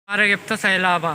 مارا گپتا سیلابا۔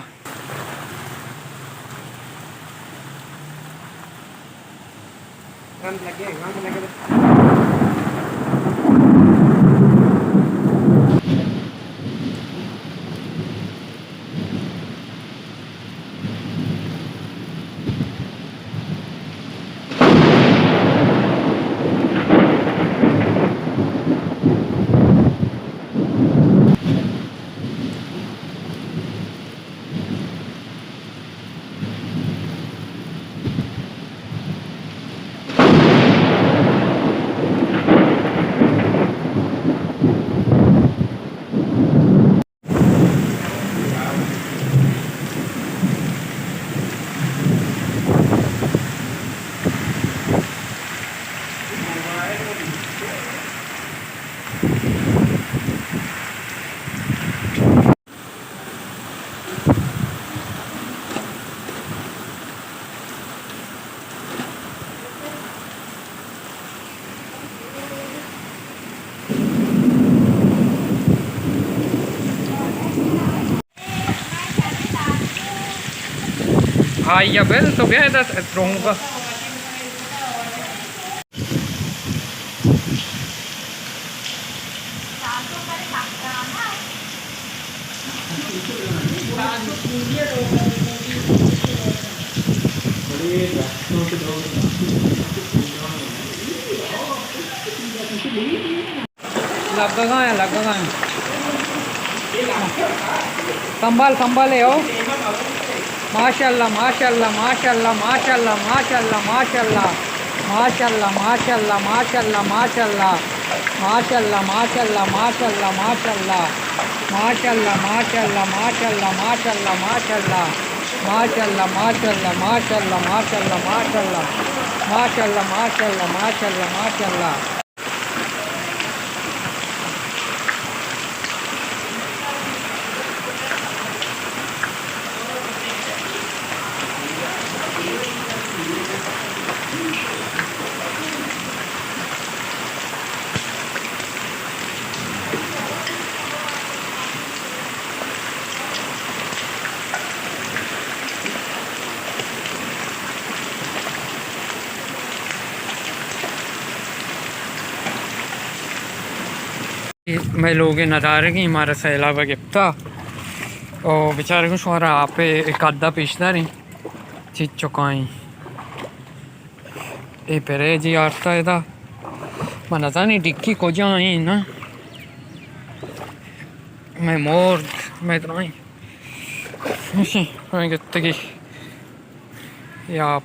آئی ءَ بل تو بیا ادا ترونگا۔ لگگا ہیں، لگگا ہیں۔ سنبھال، سنبھال ہے ہو۔ ماشاءاللہ، ماشاءاللہ، ماشاءاللہ، ماشاءاللہ، ماشاءاللہ، ماشاءاللہ۔ ماشاءاللہ، ماشاءاللہ، ماشاءاللہ، ماشاءاللہ۔ ماشاءاللہ، ماشاءاللہ، ماشاءاللہ، ماشاءاللہ۔ ماشاءاللہ، ماشاءاللہ، ماشاءاللہ، ماشاءاللہ۔ ماشاءاللہ، ماشاءاللہ، ماشاءاللہ، ماشاءاللہ، ماشاءاللہ۔ ماشاءاللہ، ماشاءاللہ، ماشاءاللہ، ماشاءاللہ۔ مئے لوگ ءِ ندارگیں، مارا سیلاب ءَ گپتا۔ او بیچارگوں، شمارا آپ ءِ قد ءَ پیش داریں۔ چچکائیں۔ اے پریجی آرتا ادا۔ من نزانی ڈکی کجا ایں نا۔ مئے مرگ، مئے درائیں۔ مئے گتگی۔ یاپ۔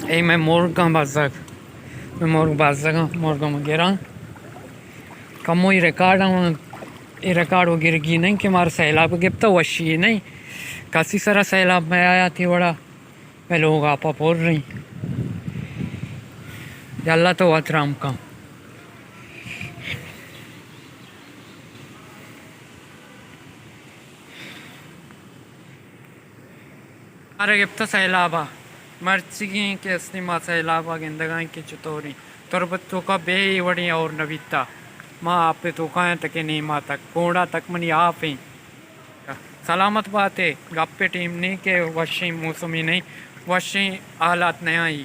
اے مئے مرگاں بزگ۔ مئے مرگ بزگاں، مرگاں من گراں۔ کمو اے ریکارڈ ہم، اے ریکارڈ و گرگی نہیں کہ مارا سیلاب گپتا، وشی نہیں۔ کسی سرا سیلاب میں آیا تھی وڑا۔ مئے لوگ آپا پر رہی۔ یا اللہ تو وت رحم کن۔ مارا گپتا سیلابا۔ مرچیگیں کہ استیں ما سیلابا گندگائیں کہ چطوریں۔ تربت توکا بے وڑیں اور نبیتا۔ ما آپ توکا ہیں تکے نیما تک۔ گونڈا تک منی آپ ہیں۔ سلامت باتے، گپے ٹیم نہیں کہ وشیں موسمی نہیں، وشیں حالات نیائی۔